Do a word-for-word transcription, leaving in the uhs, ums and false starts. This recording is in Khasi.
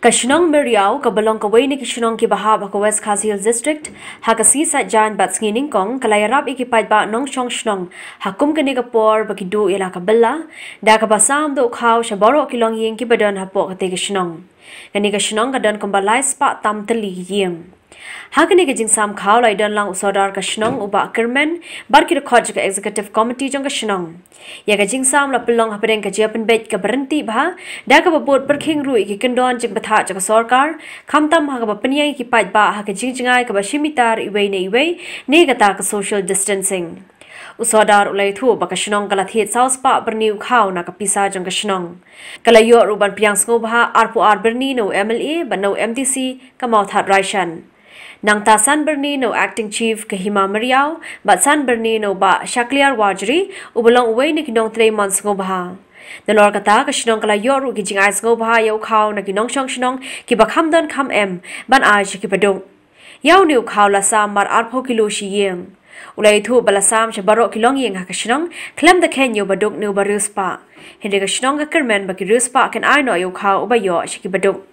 Ka shnong Myriaw, kaba long kawei na ki shnong kiba hap ha ka West Khasi Hills District, ha ka sngi Saitjaiñ bad sngi Nyngkong, ka la ïarap ïa ki paidbah nongshong shnong ha kum kane ka por ba ki duh ïa la ka bylla, da kaba sam da u khaw sha baroh ki longïing kiba don hapoh katei ka shnong. Kane ka shnong ka don kumba lai spah tam tylli ki ïing. Ha kane ka jingsam khaw la ïadon lang u sordar ka shnong u Bah Kyrmen bad ki dkhot jong ka Executive Committee jong ka shnong. Ïa ka jingsam la pynlong hapdeng ka jingpynbeit kaba ryntih bha, da kaba bud pyrkhing ruh ïa ki kyndon jingbthah jong ka sorkar, khamtam ha kaba pynïeng ïa ki paidbah ha ka jingjngai kaba shi mitar iwei na iwei, ne kata ka social distancing. U sordar u la ïathuh ba ka shnong ka la thied saw spah byrni u khaw na ka pisa jong ka shnong. Ka la ïoh ruh ban pdiang sngewbha arphew ar byrni na u M L A bad na u M D C ka Mawthadraishan. Nangta san byrni na u Acting Chief ka Hima Myriaw bad san byrni na u Bah Shakliar Warjri, uba long uwei na ki nongtrei mon sngewbha. Nalor kata, ka shnong ka la ïoh ruh ki jingai sngewbha ïa u khaw na ki nongshong shnong kiba kham don kham em, ban ai sha kiba duk. Ïa une u khaw la sam mar arphew kilo shi ïing. U la ïathuh ba la sam sha baroh ki longïing ha ka shnong, khlem da kheiñ ïa uba duk ne uba riewspah. Hynrei ka shnong ka kyrmen ba ki riewspah kin ai noh ïa u khaw uba ïoh sha kiba duk.